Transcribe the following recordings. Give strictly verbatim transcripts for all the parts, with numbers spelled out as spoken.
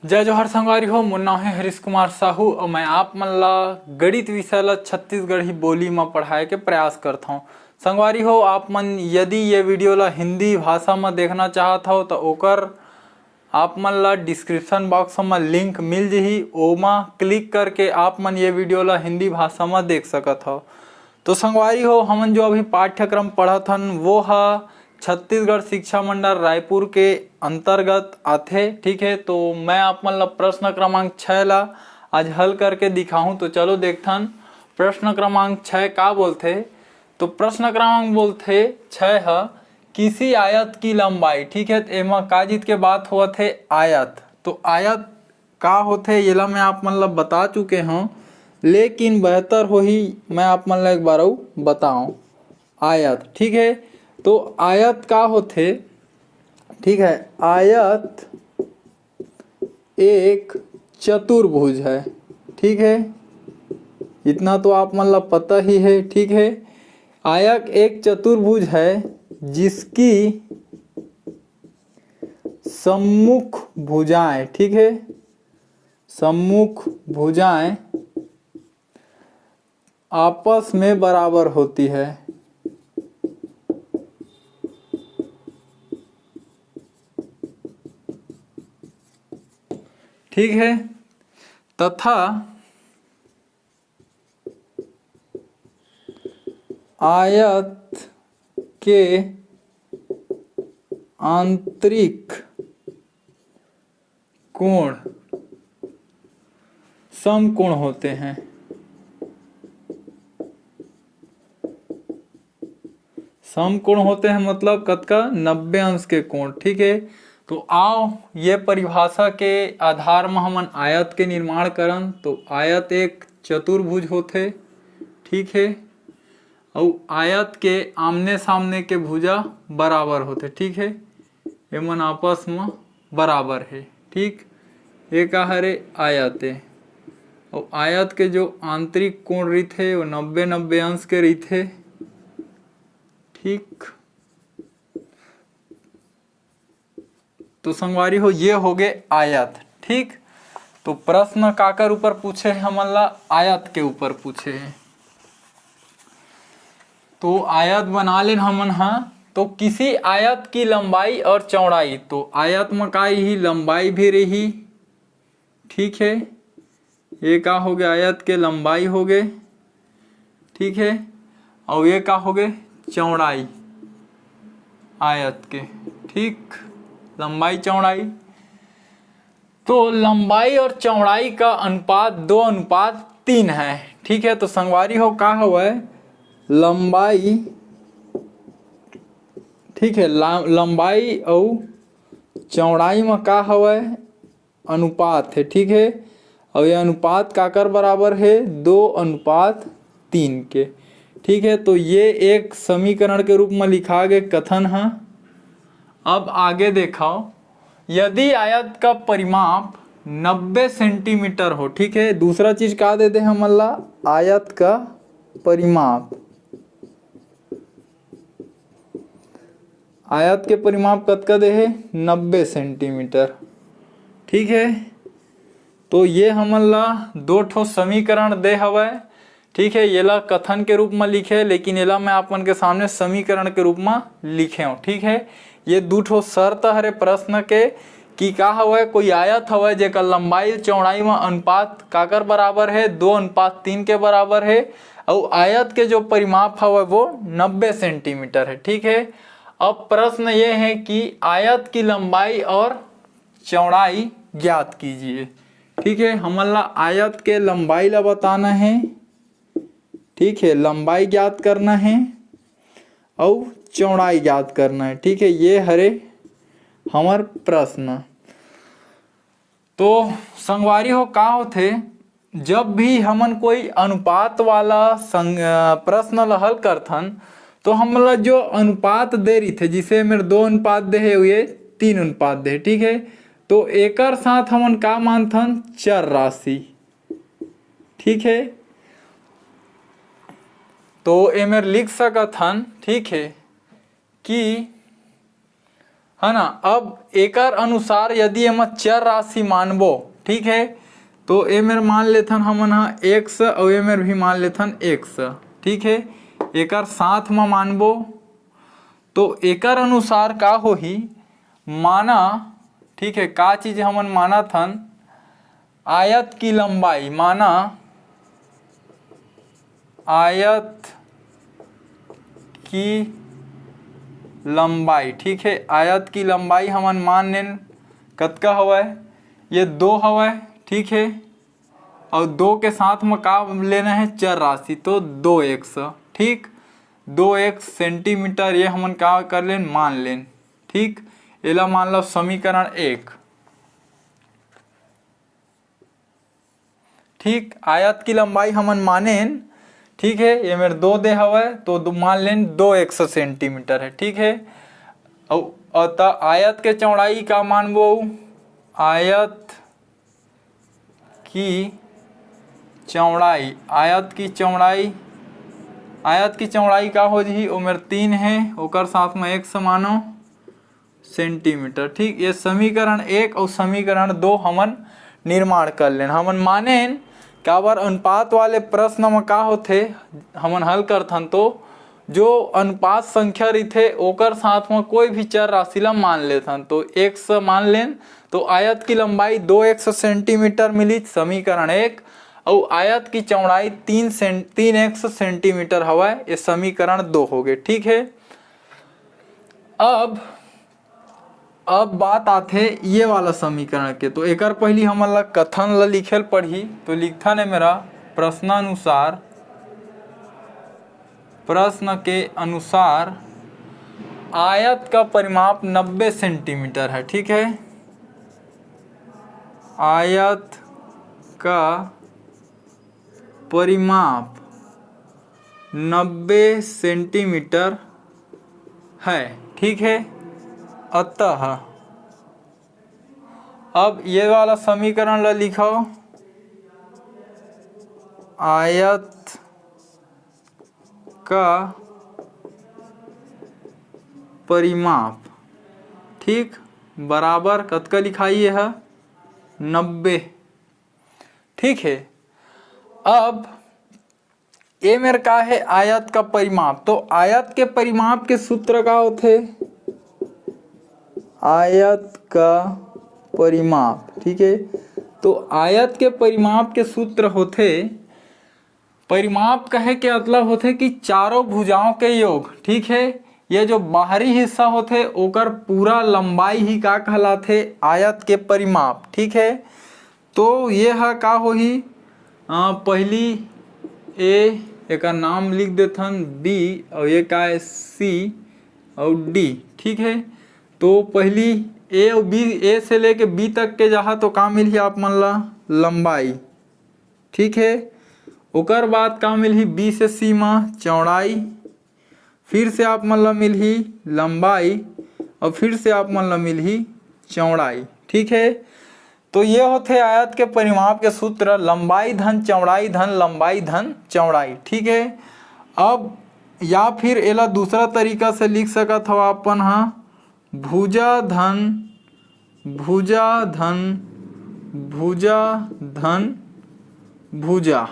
जय जोहार संगवारी हो, मोर नाम है हरीश कुमार साहू और मैं आप मन ला गणित विषय ला छत्तीसगढ़ी बोली म पढ़ाए के प्रयास करत हौं। संगवारी हो, आप मन यदि ये video ला हिंदी भाषा म देखना चाहत हव, त ओकर आप मन ला description box म link मिल जही, ओमा click करके आप मन ये video ला हिंदी भाषा म देख सकत हव। तो संगवारी हो, हमन जो अभी पाठ्यक्रम पढ़त हन, वो ह छत्तीसगढ़ शिक्षा मंडल रायपुर के अंतर्गत आथे, ठीक है। तो मैं आप मन ला प्रश्न क्रमांक छः ला आज हल करके दिखाहूँ। तो चलो देखथन, प्रश्न क्रमांक छः का बोलथे। तो प्रश्न क्रमांक बोलथे छः ह, किसी आयत की लंबाई, ठीक है। तो एमा का चीज के बात होवत हे? आयत। तो आयत का होथे, येला मैं आप मन ला बता चुके हौं, लेकिन बेहतर होही मैं आप मन ला एक बार अउ बताऊं। आयत, ठीक है। तो आयत का होथे? ठीक है, आयत एक चतुर्भुज है, ठीक है। इतना तो आप मन ला पता ही है, ठीक है। आयत एक चतुर्भुज है जिसकी सम्मुख भुजाएं, ठीक है, सम्मुख भुजाएं आपस में बराबर होती है, ठीक है, तथा आयत के आंतरिक कोण समकोण होते हैं। समकोण होते हैं मतलब कतका? नब्बे अंश के कोण, ठीक है। तो आओ, ये परिभाषा के आधार म हमन आयत के निर्माण करन। तो आयत एक चतुर्भुज होथे, ठीक है, अउ आयत के आमने सामने के भुजा बराबर होथे, ठीक है, एमन आपस म बराबर हे, ठीक। ये का हरे? आयत ए। अउ आयत के जो आंतरिक कोण रहिथे, वो नब्बे नब्बे अंश के रहिथे, ठीक। तो संगवारी हो, ये होगे आयत, ठीक। तो प्रश्न काकर ऊपर पूछे हे हमन ला? आयत के ऊपर पूछे हे। तो आयत बना लेन हमन हा। तो किसी आयत की लंबाई और चौड़ाई, तो आयत म का ही लंबाई भी रही, ठीक है। ये का होगे? आयत के लंबाई होगे, ठीक है। अउ ये का होगे? चौड़ाई आयत के, ठीक, लंबाई चौड़ाई। तो लंबाई और चौड़ाई का अनुपात दो अनुपात तीन है, ठीक है। तो संगवारी हो, का हवय? लंबाई, ठीक है, ला-, लंबाई अउ चौड़ाई म का हवय? अनुपात है, ठीक है। अउ ये अनुपात काकर बराबर है? दो अनुपात तीन के, ठीक है। तो ये एक समीकरण के रूप में लिखा गए कथन ह। अब आगे देखो, यदि आयत का परिमाप नब्बे सेंटीमीटर हो, ठीक है, दूसरा चीज का दे दे हमन ला? आयत का परिमाप। आयत के परिमाप कतका दे हे? नब्बे सेंटीमीटर, ठीक है। तो ये हमन ला दो ठो समीकरण दे हवय, ठीक है। येला कथन के रूप में लिखे, लेकिन येला मैं आप मन के सामने समीकरण के रूप में लिखे हूँ, ठीक है। ये दू ठो शर्त हरे प्रश्न के कि का हवय, कोई आयत हवय जेकर लंबाई चौड़ाई में अनुपात काकर बराबर है? दो अनुपात तीन के बराबर है। अउ आयत के जो परिमाप हवय वो नब्बे सेंटीमीटर है, ठीक है। अब प्रश्न ये है कि आयत की लंबाई और चौड़ाई ज्ञात कीजिए, ठीक है। हमन ला आयत के लंबाई ला बताना है, ठीक है, लंबाई ज्ञात करना है अउ चौड़ाई ज्ञात करना है, ठीक है। ये हरे हमर प्रश्न। तो संगवारी हो, का होथे, जब भी हमन कोई अनुपात वाला संग-, अ, प्रश्न ल हल करथन, तो हमन ला जो अनुपात दे रहिथे, जिसे मेर दो अनुपात दे हे, ये तीन अनुपात दे हे, ठीक है। तो एकर साथ हमन का मानथन? चर राशि, ठीक है। तो एमेर लिख सकत हन, ठीक है, कि है ना। अब एकर अनुसार यदि एमा चर राशि मानबो, ठीक है, तो ए मेर मान लेथन हमन ह एक्स, अउ ए मेर भी मान लेथन एक्स, ठीक है। एकर साथ म मानबो, तो एकर अनुसार का होही, माना, ठीक है, का चीज हमन मानत हन, आयत की लंबाई, माना आयत की लंबाई, ठीक है, आयत की लंबाई हमन मान लेन कतका हवय, ये दो हवय, ठीक है। और दो के साथ में का लेना है, चर राशि, तो दो एक्स, ठीक, दो एक्स सेंटीमीटर, ये हमन का कर लेन, मान लेन, ठीक। एला मान लो समीकरण एक, ठीक। आयत की लंबाई हमन मानेन, ठीक है, ये मेर दो दे हवय, तो दो, मान लेन दो एक्स सेंटीमीटर है, ठीक है। अउ अत आयत के चौड़ाई का मानबो, आयत की चौड़ाई, आयत की चौड़ाई, आयत की चौड़ाई का हो जही, ओ मेर तीन है, ओकर साथ में एक्स मानो सेंटीमीटर, ठीक। ये समीकरण एक और समीकरण दो हमन निर्माण कर लेन। हमन मानेन, काबर अनुपात वाले प्रश्न म का होथे, हमन हल करथन तो जो अनुपात संख्या रहिथे ओकर साथ म कोई भी चर राशि ला मान लेथन। तो एक्स मान लेन, तो आयत की लंबाई दो एक्स सेंटीमीटर मिली, समीकरण एक, अउ आयत की चौड़ाई तीन सें-, तीन एक्स सेंटीमीटर हवय, ये समीकरण दो हो गए, ठीक है। अब अब बात आथे ये वाला समीकरण के, तो एकर पहली हमन ला कथन ला लिखे ल पड़ही। तो लिखथन ए मेरा, प्रश्नानुसार, प्रश्न के अनुसार आयत का परिमाप नब्बे सेंटीमीटर है, ठीक है। आयत का परिमाप नब्बे सेंटीमीटर है, ठीक है। अतः अब ये वाला समीकरण ला लिखो, आयत का परिमाप, ठीक, बराबर कतका लिखाई ये ह, नब्बे, ठीक है। अब ए मेर का है, आयत का परिमाप। तो आयत के परिमाप के सूत्र का होथे? आयत का परिमाप, ठीक है। तो आयत के परिमाप के सूत्र होथे, परिमाप कहे के मतलब होथे कि चारों भुजाओं के योग, ठीक है। ये जो बाहरी हिस्सा होथे ओकर पूरा लंबाई ही का कहलाथे? आयत के परिमाप, ठीक है। तो ये ह का होही? अ, पहली ए, एकर नाम लिख देथन बी, और ये का है, सी और डी, ठीक है। तो पहली ए और बी, ए से लेके बी तक के जहाँ तो का मिलही आप मन ला? लंबाई, ठीक है। ओकर बाद का मिलही? बी से सी मा चौड़ाई, फिर से आप मन ला मिलही लंबाई, और फिर से आप मन ला मिलही चौड़ाई, ठीक है। तो ये होथे आयत के परिमाप के सूत्र, लंबाई धन चौड़ाई धन लंबाई धन चौड़ाई, ठीक है। अब या फिर एला दूसरा तरीका से लिख सकत हव अपन हा, भुजा धन भुजा धन भुजा धन भुजा,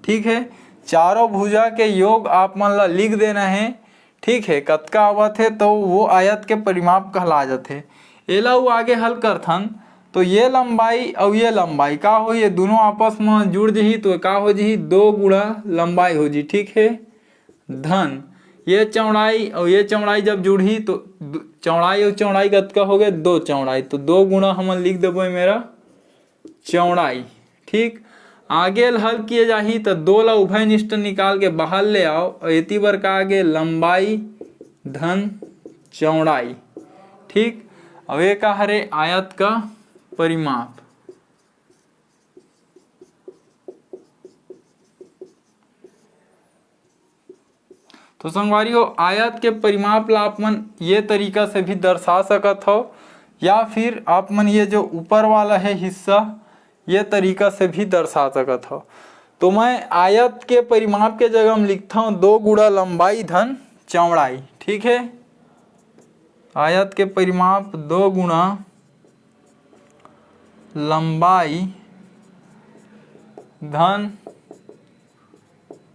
ठीक है। चारों भुजा के योग आप मन ला लिख देना है, ठीक है। कतका आवत है तो वो आयत के परिमाप कहला जाथे। एला वो आगे हल करथन तो ये लंबाई और ये लंबाई का हो, ये दोनों आपस में जुड़ जही तो का हो जही? दो गुणा लंबाई हो जी, ठीक है। धन ये चौड़ाई और ये चौड़ाई जब जुड़ही तो दु-, चौड़ाई और चौड़ाई कतका हो गए? दो चौड़ाई। तो दो गुणा हमन लिख देबो मेरा चौड़ाई, ठीक। आगे ल हल किए जाही तो दो ला उभय निष्ठ निकाल के बाहर ले आओ और एती बर का आगे? लंबाई धन चौड़ाई, ठीक। अब ये का हरे? आयत का परिमाप। तो संगवारी हो, आयत के परिमाप ला आप मन ये तरीका से भी दर्शा सकत हो, या फिर आप मन ये जो ऊपर वाला है हिस्सा, ये तरीका से भी दर्शा सकत हो। तो मैं आयत के परिमाप के जगह में लिखता हूँ दो गुणा लंबाई धन चौड़ाई, ठीक है। आयत के परिमाप दो गुणा लंबाई धन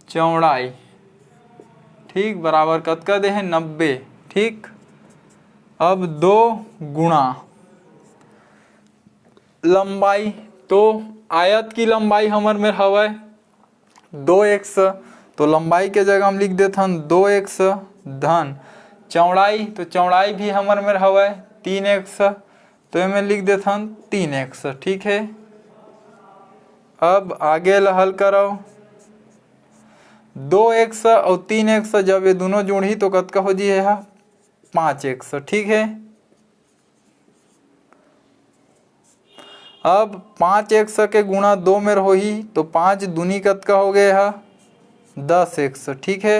चौड़ाई, ठीक, बराबर कतका दे हे? नब्बे। ठीक, अब दो गुणा लंबाई, तो आयत की लंबाई हमर मेर हवय दो एक्स, तो लंबाई के जगह हम लिख देथन दो एक्स धन चौड़ाई, तो चौड़ाई भी हमर मेर हवय तीन एक्स, तो एमे लिख देथन तीन एक्स। ठीक है, अब आगे ल हल करव। दो एक्स अउ तीन एक्स जब ये दोनों जुड़ही तो कतका हो जी? ये हा पाँच एक्स। ठीक है, अब पाँच एक्स के गुणा दो मेर होही तो पाँच दूनी कतका हो गए हा? दस एक्स। ठीक है,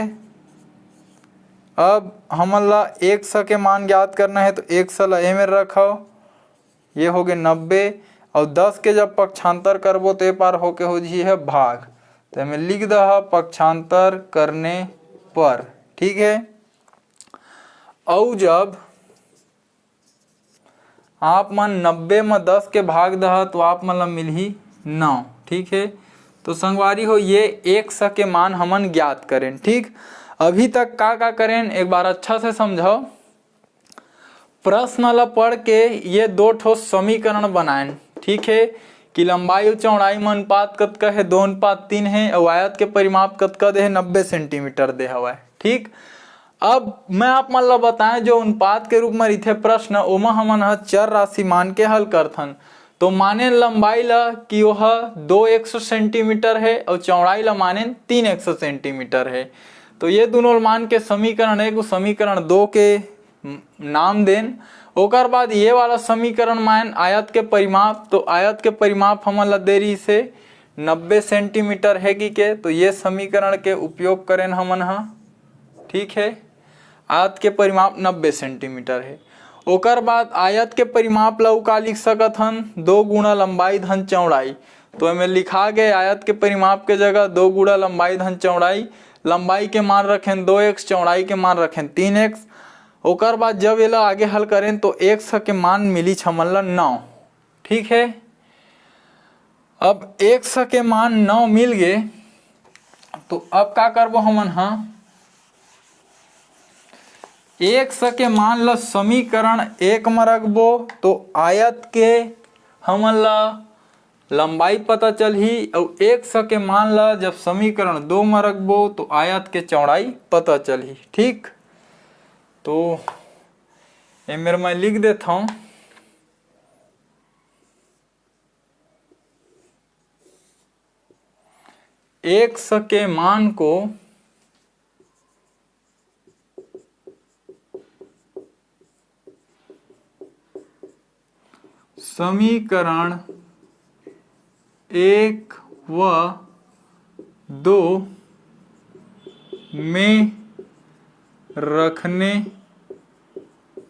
अब हमन ला एक्स के मान ज्ञात करना है, तो एक्स ला ए मेर रखव, ये हो गए नब्बे, और दस के जब पक्षांतर करबो तो ए पार होके हो जी है भाग, तो एमे लिख दह पक्षांतर करने पर। ठीक है, अउ जब आप मन नब्बे म दस के भाग दह तो आप मन ला मिलही नौ। ठीक है, तो संगवारी हो, ये एक्स के मान हमन ज्ञात करेन। ठीक, अभी तक का का करेन, एक बार अच्छा से समझव। प्रश्न ला पढ़ के ये दो ठो समीकरण बनाएन। ठीक है, कि लंबाई अउ चौड़ाई म अनुपात कतका है? दो अनुपात तीन है, अउ आयत के परिमाप कतका दे है? नब्बे सेंटीमीटर दे हवय। ठीक, अब मैं आप मन ला बताएं, जो अनुपात के रूप में रहिथे प्रश्न, ओमा हमन ह चर राशि मान के हल करथन। तो मानेन लंबाई ला कि ओह दो एक्स सेंटीमीटर है, और चौड़ाई ला मानेन तीन एक्स सेंटीमीटर है। तो ये दोनों ला मान के समीकरण एक, समीकरण दो के नाम देन। ओकर बाद ये वाला समीकरण मानेन आयत के परिमाप, तो आयत के परिमाप हमन ला दे रहिस हे नब्बे सेंटीमीटर है कि के, तो ये समीकरण के उपयोग करेन हमन हा। ठीक है, आयत के परिमाप नब्बे सेंटीमीटर है। ओकर बाद आयत के परिमाप ला अउ का लिख सकत हन? दो गुणा लंबाई धन चौड़ाई। तो एमे लिखा गए आयत के परिमाप के जगह दो गुणा लंबाई धन चौड़ाई। लंबाई के मान रखेन दो एक्स, चौड़ाई के मान रखेन तीन एक्स। ओकर बाद जब एला आगे हल करेन तो एक्स के मान मिलिस हमन ला नौ। ठीक है, अब एक्स के मान नौ मिल गे, तो अब का करबो हमन हा? एक्स के मान ल समीकरण एक म रखबो, तो आयत के हमन ल लंबाई पता चलही, अउ एक्स के मान ल जब समीकरण दो म रखबो, तो आयत के चौड़ाई पता चलही। ठीक, तो ए मेर मैं लिख देथौं, एक्स के मान को समीकरण एक व दो में रखने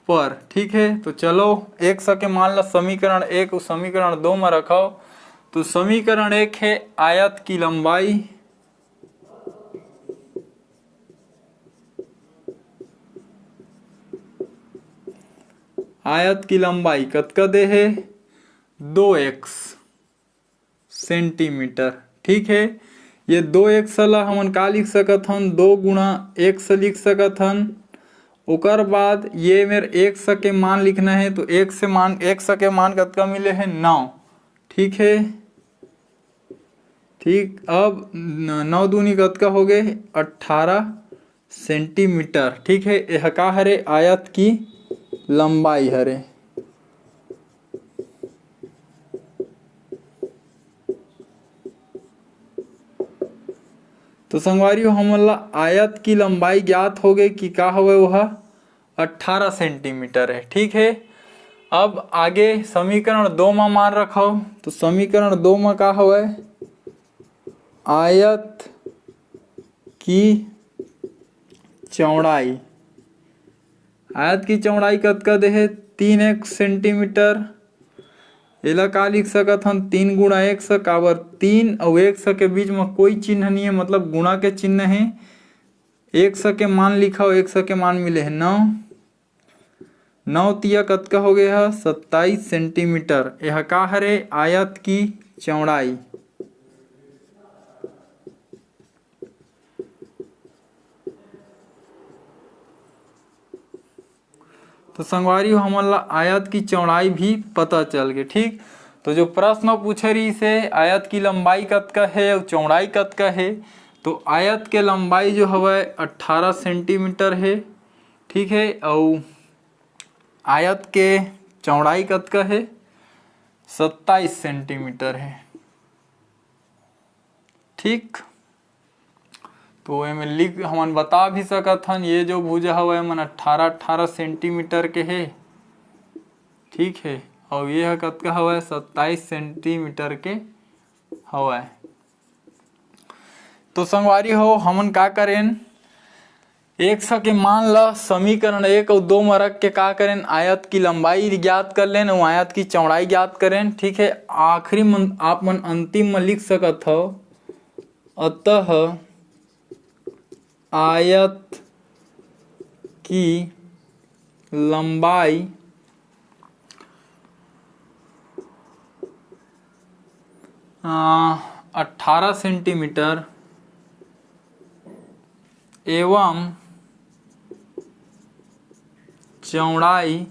पर। ठीक है, तो चलो, एक्स के मान ला समीकरण एक अउ समीकरण दो में रखव। तो समीकरण एक है आयत की लंबाई, आयत की लंबाई कतका दे है? दो एक्स सेंटीमीटर। ठीक है, ये दो एक्स ला हमन का लिख सकत हन? दो गुणा एक्स लिख सकत हन। ओकर बाद ये मेर एक्स के मान लिखना है, तो एक्स से मान, एक्स के मान कतका मिले है? नौ। ठीक है, ठीक, अब न-, नौ दूनी कतका हो गए? अट्ठारह सेंटीमीटर। ठीक है, यह का हरे? आयत की लंबाई हरे। तो संगवारी हो, हमन ला आयत की लंबाई ज्ञात हो गई कि का हवे, वह अट्ठारह सेंटीमीटर है। ठीक है, अब आगे समीकरण दो मा मान रखव, तो समीकरण दो मा का हवे? आयत की चौड़ाई, आयत की चौड़ाई कतका दे हे? तीन एक सेंटीमीटर। एला का लिख सकत हन? तीन गुणा एक्स, काबर तीन अउ एक्स के बीच में कोई चिन्ह नहीं है, मतलब गुणा के चिन्ह है। एक्स के मान लिखव, एक्स के मान मिले है नौ। नौ तिया कतका हो गए ह? सत्ताईस सेंटीमीटर। यह का हरे? आयत की चौड़ाई। तो संगवारी हो, हमन ला आयत की चौड़ाई भी पता चल गए। ठीक, तो जो प्रश्न पूछे रहिस हे, आयत की लंबाई कतका हे अउ चौड़ाई कतका हे, तो आयत के लंबाई जो हवय अट्ठारह सेंटीमीटर हे। ठीक है, अउ आयत के चौड़ाई कतका हे? सत्ताईस सेंटीमीटर हे। ठीक, तो एमे लिख, हमन बता भी सकत हन, ये जो भुजा हवय, मन अट्ठारह, अट्ठारह सेंटीमीटर के हे। ठीक है, और ये ह कतका हवय? सत्ताईस सेंटीमीटर के हवय। तो संगवारी हो, हमन का करेन, एक सके मान ल समीकरण एक अउ दो म रख के का करेन, आयत की लंबाई ज्ञात कर लेन अउ आयत की चौड़ाई ज्ञात करेन। ठीक है, आखिरी मन, आप मन अंतिम म लिख सकत हव, अतः आयत की लंबाई अट्ठारह सेंटीमीटर एवं चौड़ाई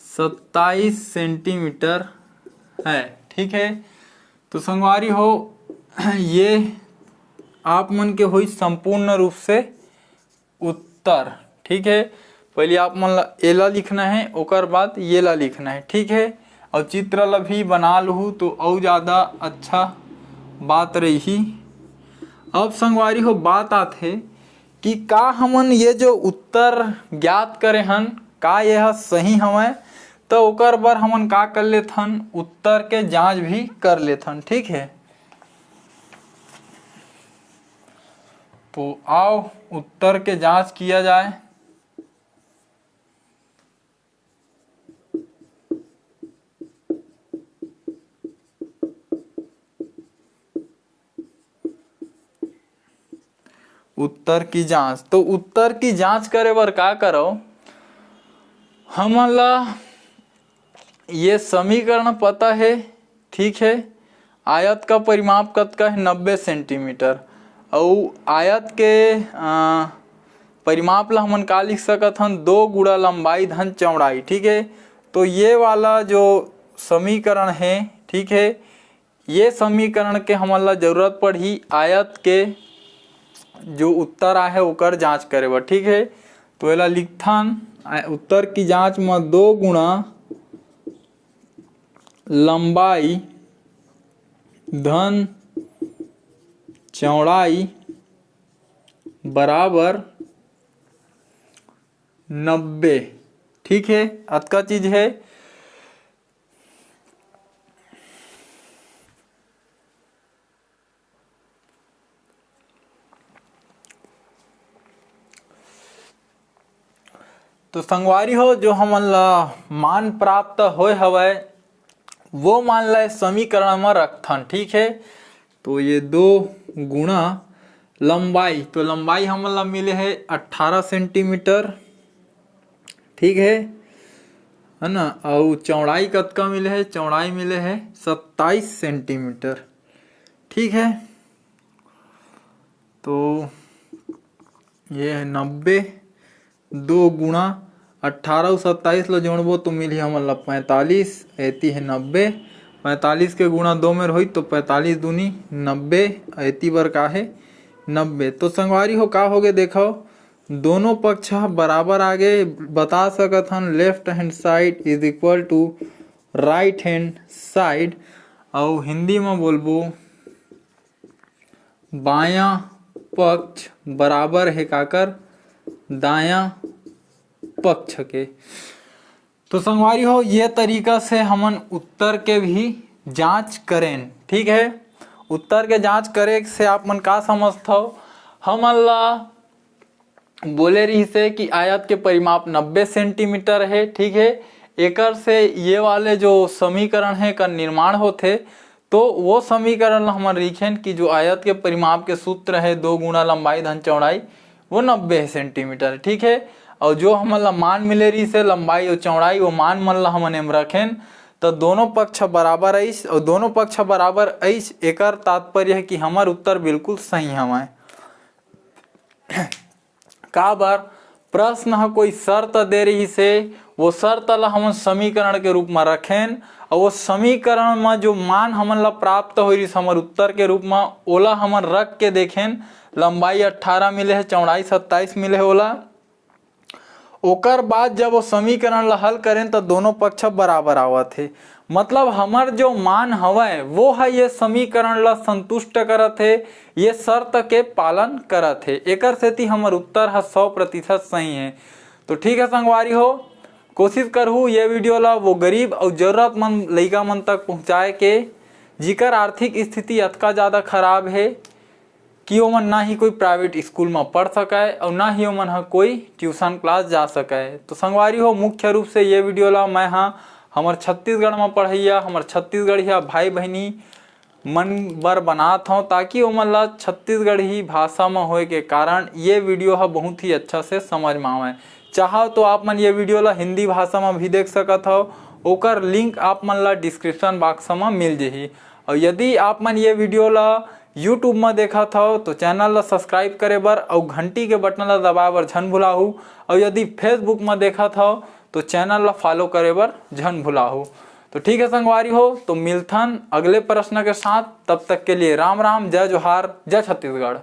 सत्ताईस सेंटीमीटर है। ठीक है, तो संगवारी हो, ये आप मन के होई संपूर्ण रूप से उत्तर। ठीक है, पहले आप मन ला एला लिखना है, ओकर बाद ये ला लिखना है। ठीक है, और चित्र ला भी बना लूहू तो और ज़्यादा अच्छा बात रही। अब संगवारी हो, बात आत है कि का हमन ये जो उत्तर ज्ञात करे हन, का यह सही हवय? तो ओकर बर हमन का कर लेथन, उत्तर के जांच भी कर लेथन। ठीक है, तो आओ उत्तर के जांच किया जाए। उत्तर की जांच। तो उत्तर की जांच करे बर का करो, हमन ला ये समीकरण पता है। ठीक है, आयत का परिमाप कतका है? नब्बे सेंटीमीटर। अउ आयत के अ, परिमाप ला हमन का लिख सकत हन? दो गुणा लंबाई धन चौड़ाई। ठीक है, तो ये वाला जो समीकरण है, ठीक है, ये समीकरण के हमन ला जरूरत पड़ही आयत के जो उत्तर आहे ओकर जांच करे बर। ठीक है, तो एला लिखथन, आ, उत्तर की जांच म दो गुणा लंबाई धन चौड़ाई बराबर नब्बे। ठीक है, अतका चीज है। तो संगवारी हो, जो हमन ला मान प्राप्त होए हवय, वो मान ला समीकरण म रखथन। ठीक है, तो ये दो गुणा लंबाई, तो लंबाई हमन ला मिले है अट्ठारह सेंटीमीटर। ठीक है, है ना, अउ चौड़ाई कतका मिले है? चौड़ाई मिले है सत्ताईस सेंटीमीटर। ठीक है, तो ये है नब्बे, दो गुणा अट्ठारह अउ सत्ताईस ला जोड़बो तो मिलही हमन ला पैंतालीस, एती है नब्बे। पैंतालीस के गुणा दो में रही तो पैंतालीस दूनी नब्बे, एती बर का है? नब्बे। तो संगवारी हो, का हो गए, देखो, दोनों पक्ष ह बराबर आ गए। बता सकत हन, left hand side is equal to right hand side। अउ हिंदी में बोलबो, बायां पक्ष बराबर है काकर? दायां पक्ष के। तो संगवारी हो, ये तरीका से हमन उत्तर के भी जांच करेन। ठीक है, उत्तर के जांच करे से आप मन का समझथव? हमन ला बोले रहिसे कि आयत के परिमाप नब्बे सेंटीमीटर है। ठीक है, एकर से ये वाले जो समीकरण है, एकर निर्माण होथे, तो वो समीकरण ला हमन लिखेन कि जो आयत के परिमाप के सूत्र है, दो गुणा लंबाई धन चौड़ाई, वो नब्बे सेंटीमीटर। ठीक है, अउ जो हमन ला मान मिले रहिस हे लंबाई अउ चौड़ाई, वो मान मन ला हमन एम रखेन, त दोनों पक्ष बराबर आइस, अउ दोनों पक्ष बराबर आइस, एकर तात्पर्य हे कि हमर उत्तर बिल्कुल सही हवय। काबर? प्रश्न ह कोई शर्त दे रहिस हे, वो शर्त ला हमन समीकरण के रूप म रखेन, अउ वो समीकरण म जो मान हमन ला प्राप्त होई रहिस हमर उत्तर के रूप म, ओला हमन रख के देखेन, लंबाई अट्ठारह मिले हे, चौड़ाई सत्ताईस मिले हे ओला। ओकर बाद जब वो समीकरण ला हल करेन, त दोनों पक्ष बराबर आवत हे। मतलब हमर जो मान हवय, वो ह ये समीकरण ला संतुष्ट करत हे, ये शर्त के पालन करत हे। एकर सेती हमर उत्तर ह सौ प्रतिशत सही हे। तो ठीक है संगवारी हो, कोशिश करहू ये video ला वो गरीब अउ जरूरतमंद लइका मन तक पहुँचाए के, जिकर आर्थिक स्थिति अतका ज़्यादा खराब हे कि ओमन ना ही कोई private school म पढ़ सकय अउ ना ही ओमन ह कोई tuition class जा सकय। तो संगवारी हो, मुख्य रूप से ये video ला मैं ह हमर छत्तीसगढ़ म पढ़इया, हमर छत्तीसगढ़िया भाई बहिनी मन बर बनात हौं, ताकि ओमन ला छत्तीसगढ़ी भाषा म होए के कारण ये video ह बहुत ही अच्छा से समझ म आवय। चाहव तो आप मन ये video ला हिंदी भाषा म भी देख सकत हव, ओकर link आप मन ला description box म मिल जही। अउ यदि आप मन ये video ला YouTube म देखत हव, तो channel ला subscribe करे बर अउ घंटी के button ला दबाए बर झन भुलाहू। अउ यदि Facebook म देखत हव, तो channel ला follow करे बर झन भुलाहू। तो ठीक है संगवारी हो, तो मिलथन अगले प्रश्न के साथ। तब तक के लिए राम राम, जय जोहार, जय छत्तीसगढ़।